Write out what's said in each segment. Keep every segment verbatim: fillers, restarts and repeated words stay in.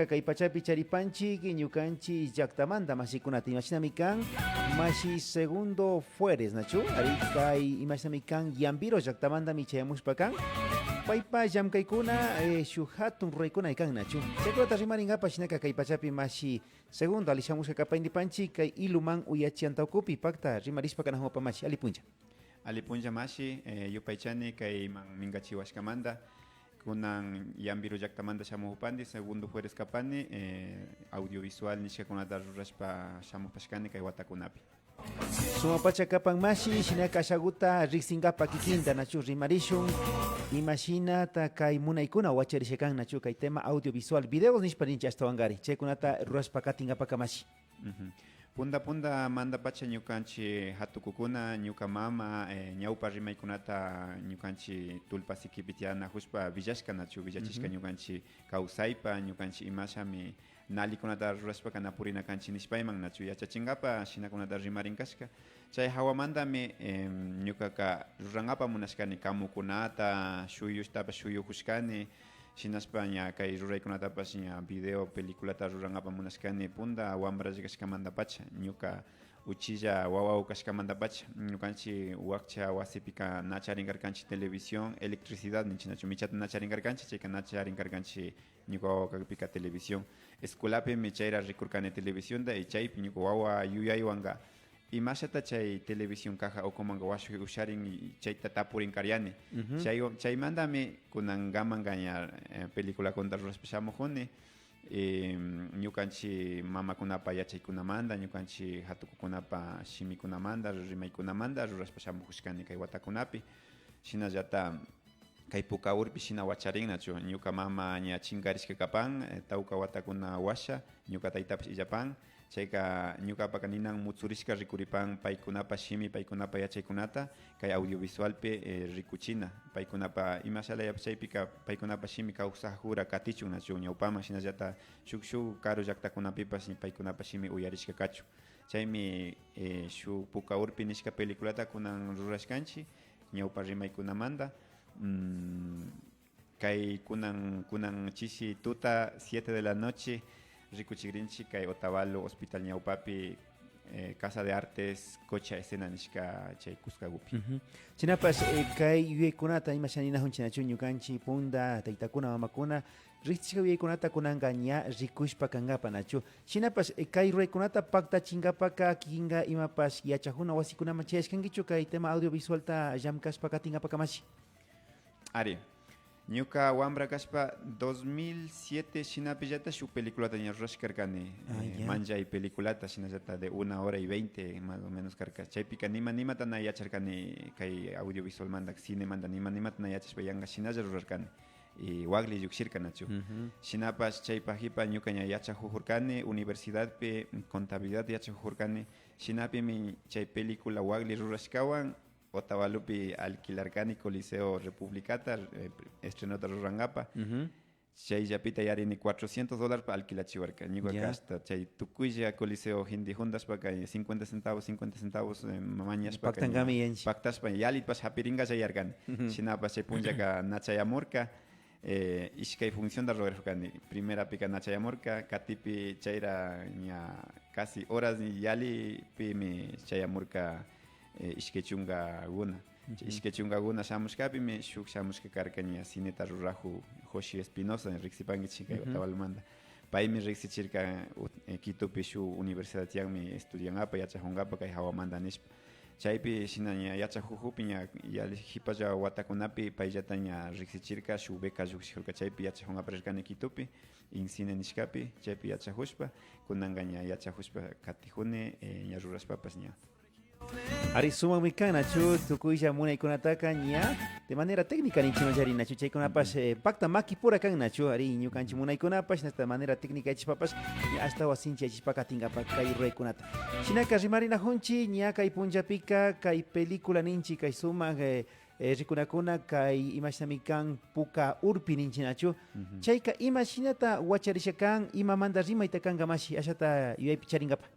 Kay pachapi charipanchik ñukanchik llaktamanta mashikunata. Imashinami kan mashi Segundo Fueres, nachu? Ari, kay imashinami kan Yambiro llaktamantami chayamushpa kan. Paypa llamkaykuna, eh, shuk hatun ruraykuna kan, nachu? Chaykunata rimarinkapak shinaka kay pachapi mashi Segundo ali shamushka kapaynipanchik kay iluman uyachi antawkupi pakta rimarishpa kanajupa mashi. Ali puncha. Ali puncha mashi, eh, yupaychani kayman mingachiwashkamanta. Kunan Yambiru llaktamanta shamujupandi, Segundo Fueres kapani, eh, audiovisual nishkakunata rurashpa shamupashkani kay watakunapi. Sumak pacha kapan mashi, shinaka ashaguta riksinkapak kikinta, nachu? Rimarishun imashinata kay munaykuna wacharisha kan, nachu? Kay tema audiovisual, videos nishpa ninchi ashtawankari, chaykunata rurashpa katinkapaka mashi. Ujú. Punta puntamantapacha ñukanchi hatukukuna, ñuka mama, eh, ñawpa rimaykunata ñukanchi tullpa sikipi tiyanajushpa villashka, nachu? Villachishka ñukanchi kawsaypa, ñukanchi imashami nalikunata rurashpaka na purina kanchi nishpayman, nachu? Yachachinkapa shinakunata rimarin kashka. Chay hawamantami, em, ñukaka rurankapa munashkani kamukunata, shuyushtapash shuyujushkani, shinashpa ña kay ruraykunatapash ña video, peliculata rurankapa munashkani punta wambralla kashkamantapacha. Ñuka uchilla wawagu kashkamantapacha, ñukanchi wakcha wasipika na charinkarkanchi televisión, electricidad ninchi, nachu? Michata na charinkarkanchi, chayka na charinkarkanchi ñuka wawa kakpika televisión. Escuelapimi chayra rikurkani televisionta y chaypi ñuka wawa yuyaywanka imashata chay televisión caja ukumanka washuy usharin y chayta tapurin kariani. Chay, chaymantami kunankamanka ña, eh, peliculakunata rurashpa shamujuni. Y, mm, ñukanchi mamakunapa yachaykunamanta, ñukanchi hatukukunapa shimikunamanta, rimaykunamanta rurashpa shamujushkani kay watakunapi. Shinallata kay puka urpi shina wacharin, nachu? Ñuka mama ña chinkarishka kapan, eh, tawka watakuna washa, ñuka taytapash illapan. Chayka ñukapaka ninan mutsurishka rikuripan paykunapa shimi, paykunapa yachaykunata kay audiovisualpi, eh, rikuchina. Paykunapa imasha layapash chaypika paykunapa shimi kawsajura katichun, nachu? Ñawpaman shinallata shuk, shuk karu llaktakunapipash paykunapa shimi uyarishka kachun. Chaymi, eh, shuk puka urpi nishka peliculata kunan rurashkanchi ñawpa rimaykunamanta. Mm, kay kunan, kunan chishi tuta siete de la noche rikuchigrinchi kay Otavalo Hospital ñawpapi, eh, Casa de Artes Cocha Escena nishka chay kuskagupi. Shinapash, eh, kay yuyaykunata imasha ninajunchi, nachu? Ñukanchi punta taytakuna, mamakuna riksichishka yuyaykunata kunanka ña rikushpa kankapa, nachu? Shinapash, eh, kay ruraykunata paktachinkapaka kikinka imapash yachajuna wasikunaman chayashkankichu kay tema audiovisualta llamkashpa katinkapaka mashi? Ari. Ñuka wambra kashpa dos mil siete shinapillata shuk peliculata ña rurashkarkani. Eh, ya. Manllay peliculata, shinallata de una hora y veinte más o menos karka. Chaypika nima nimata na yacharkani kay audiovisualmanta, cinemanta nima nimata na yachashpa yanka shinalla rurarkani. Y wakli llukshirka, nachu. Shinapash chaypa jipa ñuka ña yachajujurkani universidadpi contabilidad yachajujurkani. Shinapimi chay película wakli rurashkawan Otavalopi alquilarkani Coliseo Republicata, eh, estrenota rurankapa. Chayllapita yarini cuatrocientos dólarpa alquilachiwarka. Ñukaka hasta chay tukuylla Coliseo gente juntashpaka cincuenta centavos, cincuenta centavos, eh, mañashpaka ña paktashpa yalipash japirinka chayarkani. Shinapash chay punllaka na chayamurka. Eh, ishkay funcionta rurarkani. Primerapika na chayamurka, katipi chayra ña casi horas yalipimi chayamurka, eh, ishkay chunkakuna. Chay ishkay chunkakuna shamushkapimi shuk shamushka karka ña cineta rurajuk Joshi Espinosa, riksipankichi kay Otavalomanta. Paymi riksichirka, ut-, eh, Quitopi shuk universidad tiyanmi estudiankapa, yachajunkapa kay jawamanta nishpa. Chaypi shina ña yachajukukpi ña yali jipalla watakunapi payllata ña riksichirka, shuk beca llukshijurka, chaypi yachajunkapa rirkani Quitopi, INCINE nishkapi, chaypi yachajushpa, kunanka ña yachajushpa katijuni, eh, ña rurashpapash ña. Ari, sumakmi kan, nachu, tukuylla munaykunataka ña de manera técnica ninchimanllari, nachu, chaykunapash, eh, pakta makipura kan, nachu, ari, ñukanchi munaykunapash, shinashta manera técnica yachashpapash, ña ashtawan sinchi yachashpa katinkapa kay ruraykunata. Shinaka rimarinajunchi, ña kay punllapika, kay película ninchi, kay sumak, eh, eh, rikunakuna, kay imashnami kan, puka urpi ninchi, nachu. Chayka imashinata wacharisha kan, imamanta rimayta kanka mashi, ashata yuyaypi charinkapa.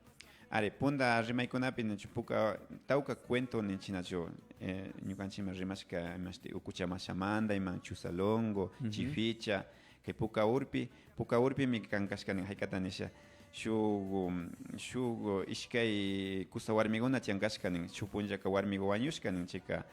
Ari, punta rimaykunapi, nachu, puka, tawka cuento ninchi, nachu, eh, ñukanchiman rimashka, imashti, ukucha mashamanta, ima chusalongo, chificha, Kay puka urpi, puka urpimi kan kashka nin, haykata nisha. Shuk, shuk ishkay kusa warmikuna tiyan kashka nin, shuk punllaka warmiku wañushka nin, chayka,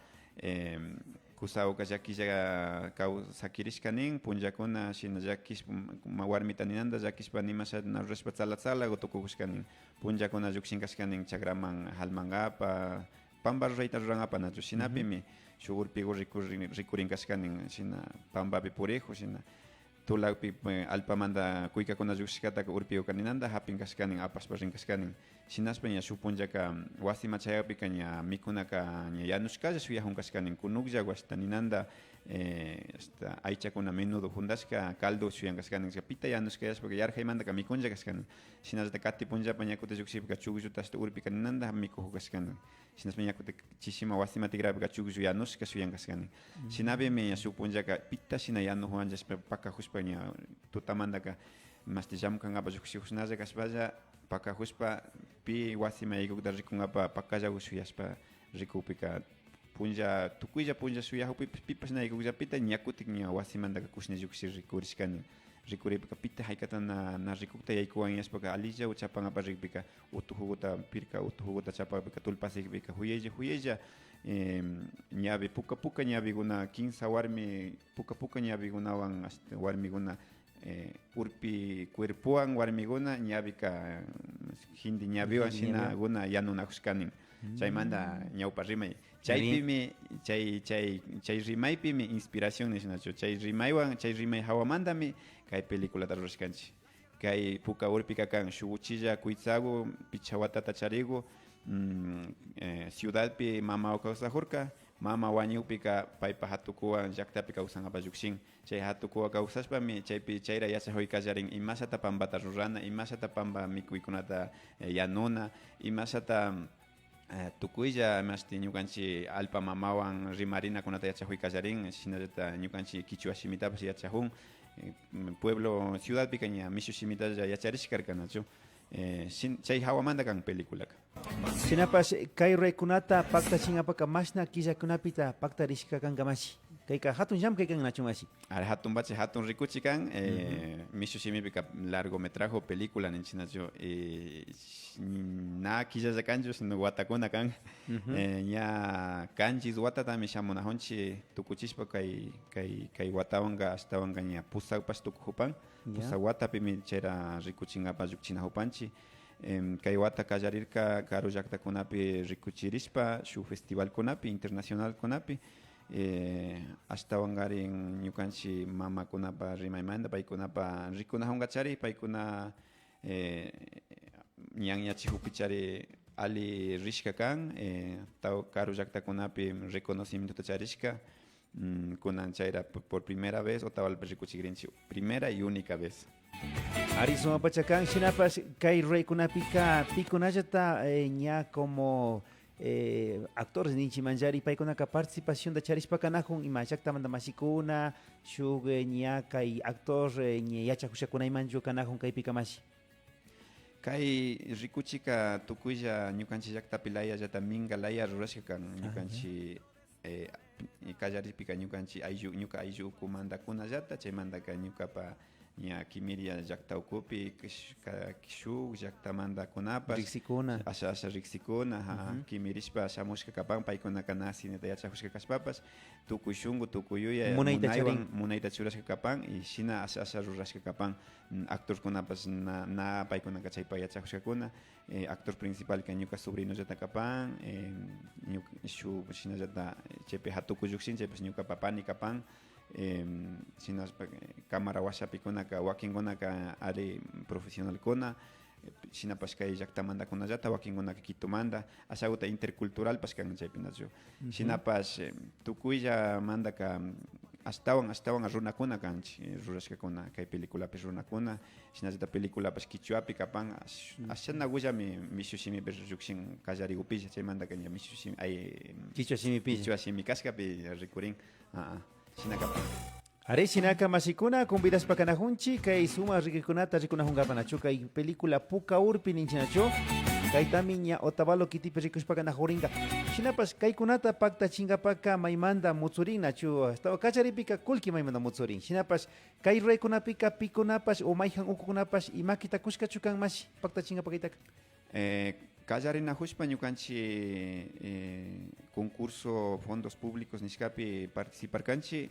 em, kusawka llakilla kaw-, sakirishka nin, punllakuna shina llakish-, ma-, warmita ninanta llakishpa nimasha na rurashpa tsala tsalaku tukukushka nin, punllakuna llukshin kashka nin, chakraman halmankapa, pamba rurayta rurankapa nachu. Shinapimi shuk urpiku riku-, ri-, rikurin kashka nin, shina pambapi purikuk, shina tulakpi, eh, allpamanta kuykakuna llukshishkataka urpikuka ninanta hapin kashka nin, apashpa rin kashka nin. Shinashpa ña shuk punllaka wasiman chayakpika ña mikunaka ña yanushkalla shuyakun kashka nin, kunuklla washta ninanta, eh, hasta aychakuna menudo juntashka caldo shuyan kashka nin, pita yanushka yashpaka yarjaymantaka mikunlla kashka nin. Shinallata kati punllapa ña kutin llukshikpika chuklluta hasta urpika ninanta mikukuk kashka nin. Shinashpa ña kutin chishima wasima tikrakpika chukllu yanushka shuyan kashka nin. Shinapimi ña shuk punllaka pita shina yanukuwanlla nishpa pakakushpa ña tutamantaka mashti llamkankapa llukshikushnallatak kashpalla pakakushpa pi wasima yaykukta rikunkapa pakallaku shuyashpa rikukpika punlla, tukuylla punlla shuyakukpipish pipash na yaykukllapita ña kutin ña wasimantaka kushni llukshi rikurishka nin. Rikurikpika pita haykata na, na rikukta yaykuwan yashpaka alilla chapankapak rikpika utukukuta pirka, utukukuta chapakpika tullpasikpika juyaylla, juyaylla, em, ñawi puka puka ñawikuna, kinsa warmi puka puka ñawikunawan, hasta warmikuna, eh, urpi cuerpowan warmikuna ñawika, mm, hindi ñawiwan shinakuna yanunakushka nin. Chaymanta ñawpa rimay. Chaypimi, chay, chay, chay rimaypimi inspiración nishnachu. Chay rimaywan, chay rimay hawamantami kay peliculata rurashkanchik. Kay puka urpika kan shuk uchilla kuytsaku, pichka watata charikuk, mm, eh, ciudadpi mamawan kawsakurka. Mama wañukpika paypa hatukuwan llaktapi kawsankapak llukshin. Chay hatukuwan kawsashpami chaypi chayra yachakuy kallarin imashata pampata rurana, imashata pampa mikuykunata, eh, yanuna, imashata, eh, tukuylla mashti ñukanchik allpa mamawan rimarinakunata yachakuy kallarin, shinallata ñukanchik kichwa shimitapash yachakun. Eh, pueblo, ciudadpika ña mishu shimitalla yacharishka karka nachu. Eh, shin-, chay hawamanta kan peliculaka. Shinapash kay ruraykunata paktachinkapaka mashna killakunapita paktarishka kanka mashi. Kayka hatunllami kay kan nachu mashi. Ari, hatunpacha hatun rikuchi kan, eh, mishu shimipika largometraje o película ninchik nachu, eh, sh-, na killalla kanchu, sino watakuna kan. Eh, ña kanchis watatami shamunakunchik tukuchishpa kay, kay, kay watawanka ashtawanka ña pusakpash tukukupan. Pusak watapimi chayra rikuchinkapa llukchinakupanchik. Em, kay wata kallarirka karu llaktakunapi rikuchirishpa shuk festivalkunapi, internacionalkunapi, eh, ashtawankarin ñukanchik mamakunapa rimaymanta paykunapa rikunakunkacharik, paykuna, eh, ñanñachikukpichari alli rishka kan, eh, taw-, karu llaktakunapi reconocimientota charishka. Mm, kunan chayra p-, por primera vez Otavalopi rikuchikrinchik, primera y única vez. Ari, sumakpacha kan. Shinapash kay ruraykunapika pikunallata, eh, ña como, eh, actores ninchikmanllari, paykunaka participacionta charishpa kanakun, ima llaktamanta mashikuna, shuk, eh, ña kay actor, eh, ña yachakushkakunaymanchu kanakun kaypika mashi. Kay rikuchika tukuylla ñukanchik llaktapi layallata minga laya rurashka kan, ñukanchik, eh, kallaripika ñukanchik ayllu, ñuka ayllu ukumantakunallata, chaymantaka ñukapa ña Kimiri llakta ukupi kish-, ka-, shuk llaktamantakunapash riksikuna, asha, asha riksikuna, ha, kimirishpa shamushka kapan, paykunaka na cineta yachakushka kashpapash, tukuy shunku, tukuy yuyay, munayta munaywan charin, munayta churashka kapan, y shina asha, asha rurashka kapan, mm, actorkunapash na, na paykunaka chaypa yachakushkakuna, eh, actor principalka ñuka sobrinollata kapan, eh, ñuka, shuk, shinallata, eh, chaypi hatuku llukshin, chaypash ñukapa pani kapan, eh, shinashpa, eh, cámara washapikunaka, wakinkunaka ari profesionalkuna, eh, shinapash kay llaktamantakunallata, wakinkunaka Quitomanta, ashakuta interculturalpash kan chaypi nachu. Shinapash, eh, tukuyllamantaka ashtawan, ashtawan runakuna kanchik, eh, rurashkakuna, kay peliculapi runakuna, shinallata peliculapash kichwapi kapan, ash-, ashanakullami mishu shimipi llukshin kallarikupilla, chaymantaka ña mishu shimi, ay, kichwa shimipi, kichwa shimi kashkapi rikurin. Ah, ah. Shina kapan. Ari, shinaka mashikuna, convidashpa kanakunchik kay sumak rikuykunata rikunakunkapa nachu, kay película Puka Urpi ninchik nachu. Kaytami ña Otavalo kitipi rikushpaka najuringa. Shinapash kaykunata paktachinkapaka maymanta mutsurin nachu, ashtawan kallaripika kullki maymanta mutsurin. Shinapash kay ruraykunapika pikunapash o mayjan ukukunapash imakita kushkachu kan mashi paktachinkapa kaytaka. Eh, kallarinajushpa ñukanchi eh, concurso fondos públicos nishkapi participarkanchi,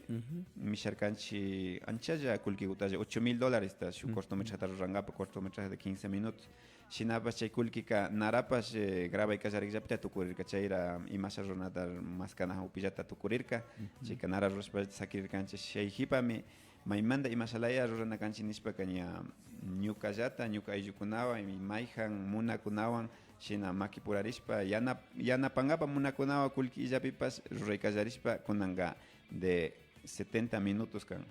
misharkanchi anchalla kullkigutalla, ocho mil dólaresta shuk cortometrajeta rurangapa, cortometraje de quince minutos. Shinapash chay kullkika narapash eh, grabay kallarikllapita tukurirka, chayra imasha ruranata maskana upillata tukurirka. Chayka nara rurashpallata sakirirkanchi. Chay jipami maymanta imashalaya rurana kanchi nishpaka ña ñukallata, ñuka ayllukunawan y mayjan munakunawan shina makipurarishpa yana, yanapangapa munakunawan kullki illapipash ruray kallarishpa kunanka de setenta minutos kan.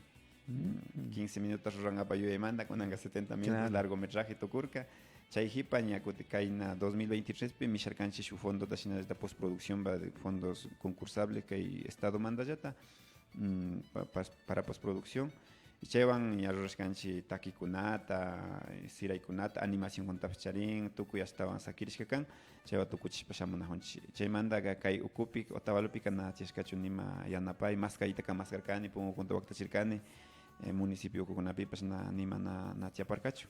Quince minutos rurangapa yuyaymanta kunanka setenta minutos largometraje tukurka. Chay jipa ña kuti kayna dos mil veintitrés pi misharkanchi shuk fondota shinallata postproduccionpa de fondos concursables kay estadomantallata para postproducción. Y chaywan ña rurashkanchi takikunata, siraykunata, animacionkunatapash charin, tukuy ashtawan sakirishka kan. Chaywan tukuchishpa shamunajunchi. Chaymantaka kay ukupi Otavalopika na tiyashkachu nima yanapay, maskaytaka maskarkani, pungukunata waktachirkani, eh, municipio ukukunapipash na nima na, na tiyaparkachu.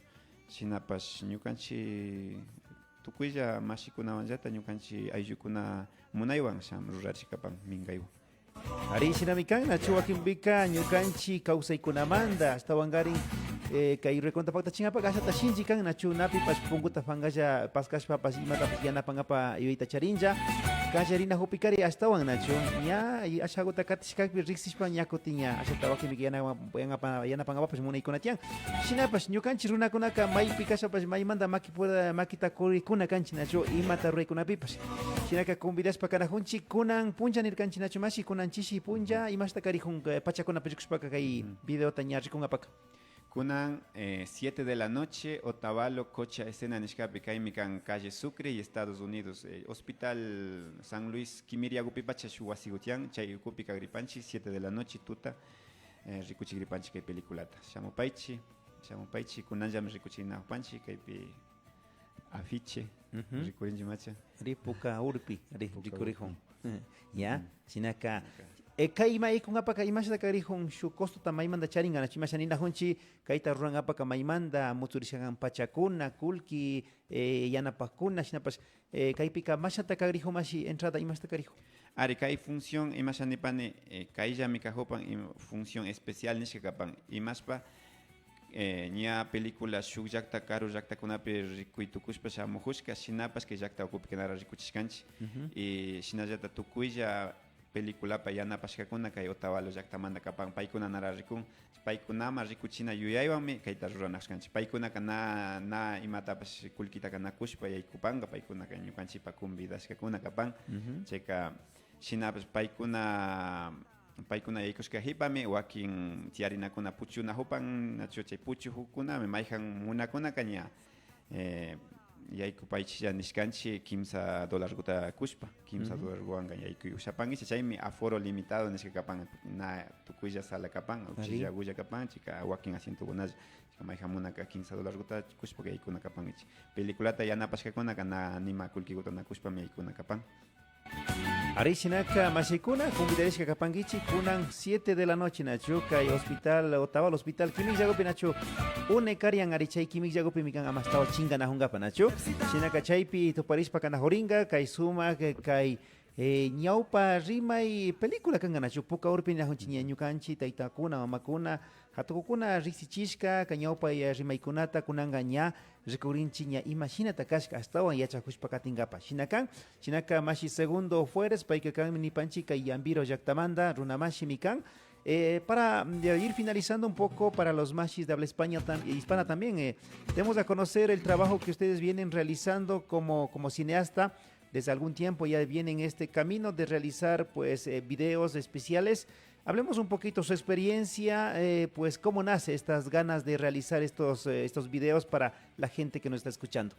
Shinapash ñukanchi tukuylla mashikunawanllata ñukanchi ayllukuna munaywan sham rurarishkapan mingaywan. Ari, shinami kan, nachu wakinpika ñukanchi kawsaykunamanta ashtawankarin eh, kay ruraykunata paktachinkapak ashata shinchi kan, nachu napipash punkuta pankalla paskashpapash imatapash yanapangapa yuyayta charinlla. Kallarinajupikari ashtawan nachu ña ashaguta katishkakpi riksishpa ña kutin ña ashata wakinpika yanapa- yanapa- yanapankapapash munaykuna tiyan. Shinapash ñukanchi runakunaka maypi kashpapash maymanta makipura makita kurikuna kanchi nachu imata ruraykunapipash. Shinaka convidashpa kanajunchi kunan puncha nirkanchi nachu mashi, kunan chishi puncha imashta karijun eh, pachakunapi rikushpaka kay videota ña rikungapaka. Kunan eh, siete de la noche Otavalo Cocha Escena nishkapi, kaymi kan calle Sucre y Estados Unidos, eh, Hospital San Luis kimiriagupipacha shuk wasigu tiyan, chay ukupi kagripanchi siete de la noche tuta eh, rikuchigripanchi kay peliculata. Shamupaychi, shamupaychi, kunanllami rikuchinajupanchi kaypi afiche rikurinchimacha. Ari puka urpi, ari rikurijun. Ya, shinaka eh, kay ima yaykungapaka imashata kagrijun shuk costota maymanta charinga nachu imasha ninajunchi, kayta rurangapaka maymanta mutsurishkakan pachakuna, kullki eh, yanapakkuna, shinapash eh, kaypika mashata kagrijun mashi entrada imashata kagrijun. Ari, kay función imasha nipani eh, kayllami kajupan im- función especial nishka kapan, imashpa eh, ña película shuk llakta karu llaktakunapi rikuy tukushpa shamujushka, shinapash kay llakta ukupi kanara rikuchishkanchi. Y shinallata tukuylla peliculapa yanapashkakuna kay Otavalo llaktamanta kapan, paykuna nara rikun, paykunaman rikuchina yuyaywanmi kayta ruranajushkanchi. Paykunaka na na imatapash kullkitaka na kushpa yaykupanga, paykunaka ñukanchipa convidashkakuna kapan. Chayka shinapash paykuna paykuna yaykushka jipami wakin tiyarinakuna puchunajupan, nachu chay puchujukunami mayjan munakunaka ña eh, yaykupaychilla nishkanchi kimsa dolarguta kushpa, kimsa dolarguwanka yaykuy ushapankichi, chaymi aforo limitado nishka kapan, na tukuylla sala kapan, uchillagulla kapan, chayka wakin asientokunalla, chayka mayjan munaka kimsa dolarguta kushpaka yaykuna kapankichi. Peliculata yanapashkakunaka na nima kullkiguta na kushpami yaykuna kapan. Ari, shinaka mashikuna, convidarishka kapankichi kunan siete de la noche nachu, kay hospital Otavalo hospital kimikllagupi nachu, une karian, ari, chay kimikllagupimi kan ama ashtawan chinganajungapa nachu. Shinaka chaypi tuparishpa kanajuringa kay sumak kay eh, ñawpa rimay película kanga nachu, puka urpi ninajunchi ña ñukanchi taytakuna mamakuna jatukukuna riksichishka kay ñawpa eh, rimaykunata kunanga ña rikurinchi ña ima shinata kashka ashtawan yachajushpa katingapa. Shina kan, shinaka mashi Segundo Fueres, payka kanmi nipanchi kay Yambiro llaktamanta, runa mashimi kan. Eh, para mm, ir finalizando un poco, para los mashis de habla España tam- hispana también, eh, demos a conocer el trabajo que ustedes vienen realizando como, como cineasta. Desde algún tiempo ya vienen este camino de realizar pues eh, videos especiales. Hablemos un poquito su experiencia, eh, pues cómo nace estas ganas de realizar estos, eh, estos videos para la gente que nos está escuchando.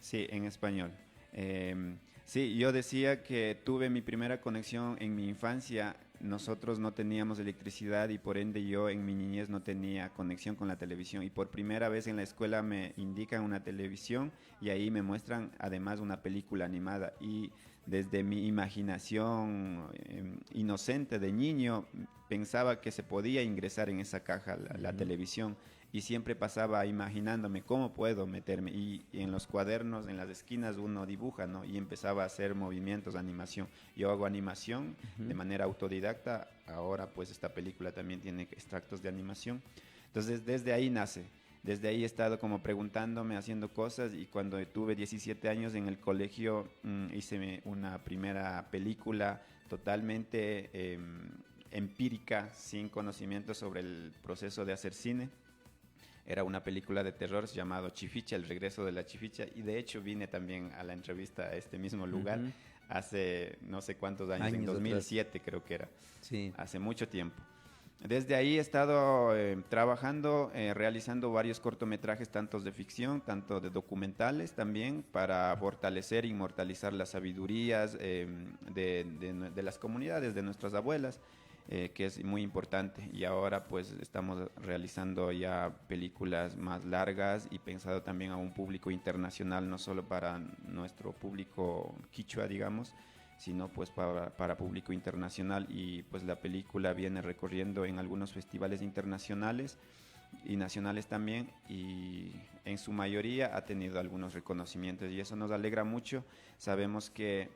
Sí, en español. Em, sí, yo decía que tuve mi primera conexión en mi infancia Nosotros no teníamos electricidad y por ende yo en mi niñez no tenía conexión con la televisión. Y por primera vez en la escuela me indican una televisión y ahí me muestran además una película animada. Y desde mi imaginación, em, inocente de niño, pensaba que se podía ingresar en esa caja la, la televisión. Y siempre pasaba imaginándome cómo puedo meterme. Y, y en los cuadernos, en las esquinas, uno dibuja, ¿no? Y empezaba a hacer movimientos, animación. Yo hago animación de manera autodidacta. Ahora, pues, esta película también tiene extractos de animación. Entonces, desde ahí nace. Desde ahí he estado como preguntándome, haciendo cosas, y cuando tuve diecisiete años en el colegio, mm, hice mi, una primera película totalmente, em, empírica, sin conocimiento sobre el proceso de hacer cine. Era una película de terror llamado Chificha, El regreso de la Chificha, y de hecho vine también a la entrevista a este mismo lugar hace no sé cuántos años, en dos mil siete creo que era. Sí. Hace mucho tiempo. Desde ahí he estado, eh, trabajando, eh, realizando varios cortometrajes, tanto de ficción, tanto de documentales también, para fortalecer e inmortalizar las sabidurías, eh, de, de nue-, de las comunidades, de nuestras abuelas, eh, que es muy importante. Y ahora, pues, estamos realizando ya películas más largas y pensado también a un público internacional, no solo para nuestro público quichua, digamos, sino, pues, para, para público internacional. Y, pues, la película viene recorriendo en algunos festivales internacionales y nacionales también, y en su mayoría ha tenido algunos reconocimientos, y eso nos alegra mucho. Sabemos que,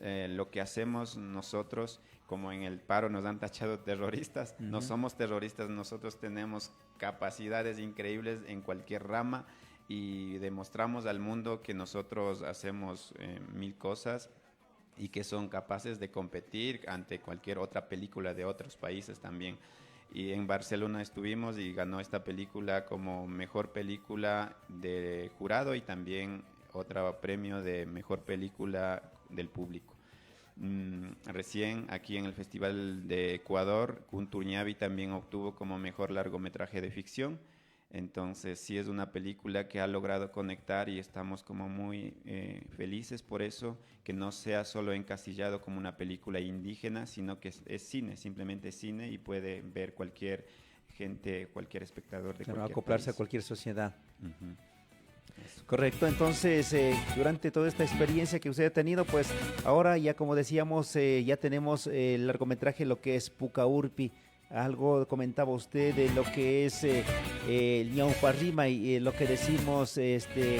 eh, lo que hacemos nosotros, como en el paro nos han tachado terroristas, no somos terroristas, nosotros tenemos capacidades increíbles en cualquier rama y demostramos al mundo que nosotros hacemos, eh, mil cosas y que son capaces de competir ante cualquier otra película de otros países también. Y en Barcelona estuvimos y ganó esta película como mejor película de jurado y también otro premio de mejor película del público. Mm, recién aquí en el Festival de Ecuador, Kunturñavi también obtuvo como mejor largometraje de ficción. Entonces, sí es una película que ha logrado conectar y estamos como muy, eh, felices por eso, que no sea solo encasillado como una película indígena, sino que es, es cine, simplemente cine y puede ver cualquier gente, cualquier espectador de Claro, cualquier acoplarse a país. Cualquier sociedad. Ujú. Eso. Correcto, entonces, eh, durante toda esta experiencia que usted ha tenido, pues ahora ya como decíamos, eh, ya tenemos, eh, el largometraje, lo que es Puka Urpi. Algo comentaba usted de lo que es, eh, eh, el ñaupa rima y, eh, lo que decimos, este,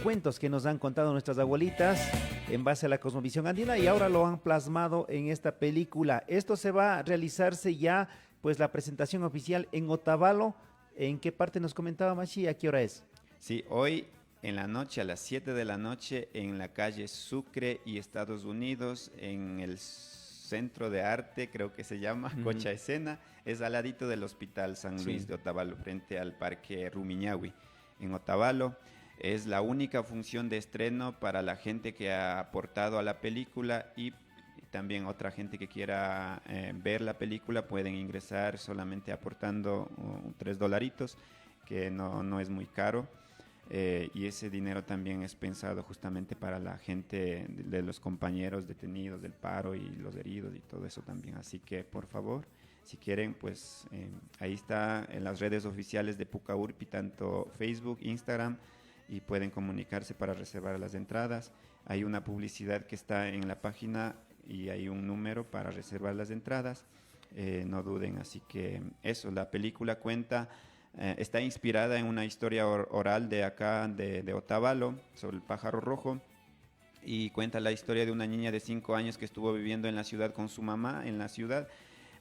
cuentos que nos han contado nuestras abuelitas en base a la cosmovisión andina y ahora lo han plasmado en esta película. Esto se va a realizarse ya, pues, la presentación oficial en Otavalo. ¿En qué parte nos comentaba Mashi? ¿A qué hora es? Sí, hoy en la noche, a las siete de la noche, en la calle Sucre y Estados Unidos, en el Centro de Arte, creo que se llama, Cocha Escena, es al ladito del Hospital San Luis de Otavalo, frente al Parque Rumiñahui, en Otavalo. Es la única función de estreno para la gente que ha aportado a la película y también otra gente que quiera, eh, ver la película pueden ingresar solamente aportando, uh, tres dolaritos, que no, no es muy caro. Eh, y ese dinero también es pensado justamente para la gente de, de los compañeros detenidos del paro y los heridos y todo eso también. Así que, por favor, si quieren, pues, eh, ahí está en las redes oficiales de Puka Urpi, tanto Facebook, Instagram, y pueden comunicarse para reservar las entradas. Hay una publicidad que está en la página y hay un número para reservar las entradas. Eh, no duden, así que eso, la película cuenta, eh, está inspirada en una historia or-, oral de acá, de, de Otavalo, sobre el pájaro rojo, y cuenta la historia de una niña de cinco años que estuvo viviendo en la ciudad con su mamá, en la ciudad.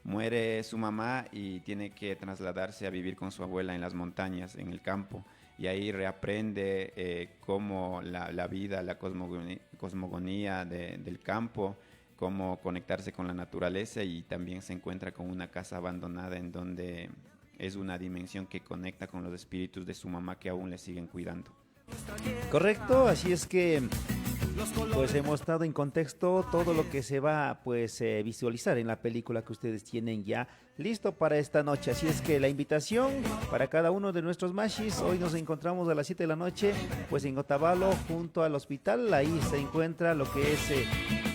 Muere su mamá y tiene que trasladarse a vivir con su abuela en las montañas, en el campo. Y ahí reaprende, eh, cómo la, la vida, la cosmogoni-, cosmogonía de, del campo, cómo conectarse con la naturaleza, y también se encuentra con una casa abandonada en donde es una dimensión que conecta con los espíritus de su mamá que aún le siguen cuidando. Correcto, así es que, pues, hemos estado en contexto todo lo que se va, pues, eh, visualizar en la película que ustedes tienen ya listo para esta noche. Así es que la invitación para cada uno de nuestros mashis, hoy nos encontramos a las siete de la noche, pues, en Otavalo, junto al hospital. Ahí se encuentra lo que es, eh,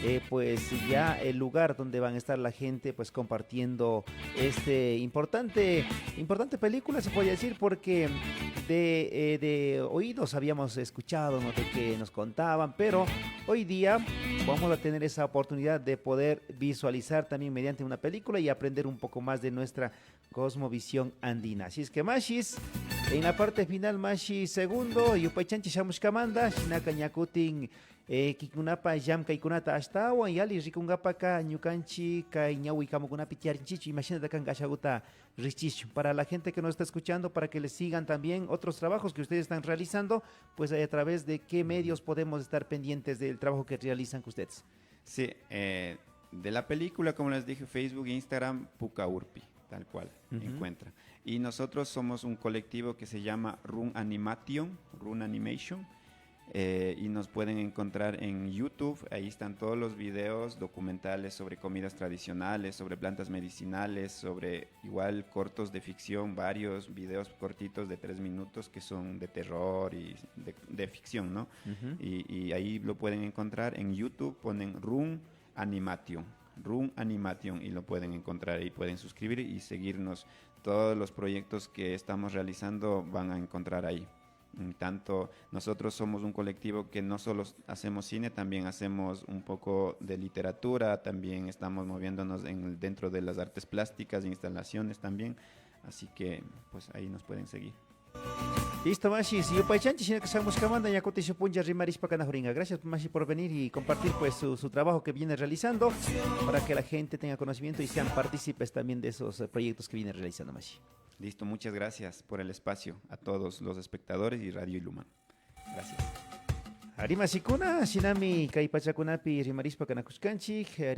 eh, pues ya el lugar donde van a estar la gente, pues compartiendo este importante, importante película, se podría decir, porque de, eh, de oídos habíamos escuchado, ¿no? De que nos contaban, pero hoy día vamos a tener esa oportunidad de poder visualizar también mediante una película y aprender un poco más de nuestra cosmovisión andina. Así es que, mashis, en la parte final, mashi segundo, yupaychanchik shamushkamanta, shinaka ña kutin, eh, kikinkunapa llamkaykunata ashtawan yalli rikunkapaka ñukanchik kay ñawi kamukunapi tiyarinchikchu, imashinata kanka ashakuta rikchishun. Para la gente que nos está escuchando, para que les sigan también otros trabajos que ustedes están realizando, pues, eh, a través de qué medios podemos estar pendientes del trabajo que realizan ustedes. Sí, eh, de la película, como les dije, Facebook, Instagram, Puka Urpi, tal cual, encuentra. Y nosotros somos un colectivo que se llama Run Animation, Run Animation, eh, y nos pueden encontrar en YouTube. Ahí están todos los videos documentales sobre comidas tradicionales, sobre plantas medicinales, sobre igual cortos de ficción, varios videos cortitos de tres minutos que son de terror y de, de ficción, ¿no? Y, y ahí lo pueden encontrar en YouTube, ponen Run Animation, Run Animation, y lo pueden encontrar ahí, pueden suscribir y seguirnos. Todos los proyectos que estamos realizando van a encontrar ahí. Mm, tanto nosotros somos un colectivo que no solo s-, hacemos cine, también hacemos un poco de literatura, también estamos moviéndonos en, dentro de las artes plásticas, instalaciones también. Así que, pues, ahí nos pueden seguir. Listo, mashis, yupaychanchik, shinaka shamushkamanta ña kutin shuk puncha rimarishpa kanakurinka. Gracias, mashi, por venir y compartir, pues, su, su trabajo que viene realizando para que la gente tenga conocimiento y sean partícipes también de esos, eh, proyectos que viene realizando, mashi. Listo, muchas gracias por el espacio a todos los espectadores y Radio Ilumán. Gracias. Ari mashikuna, shinami kay pachakunapi rimarishpa kanakushkanchik, ari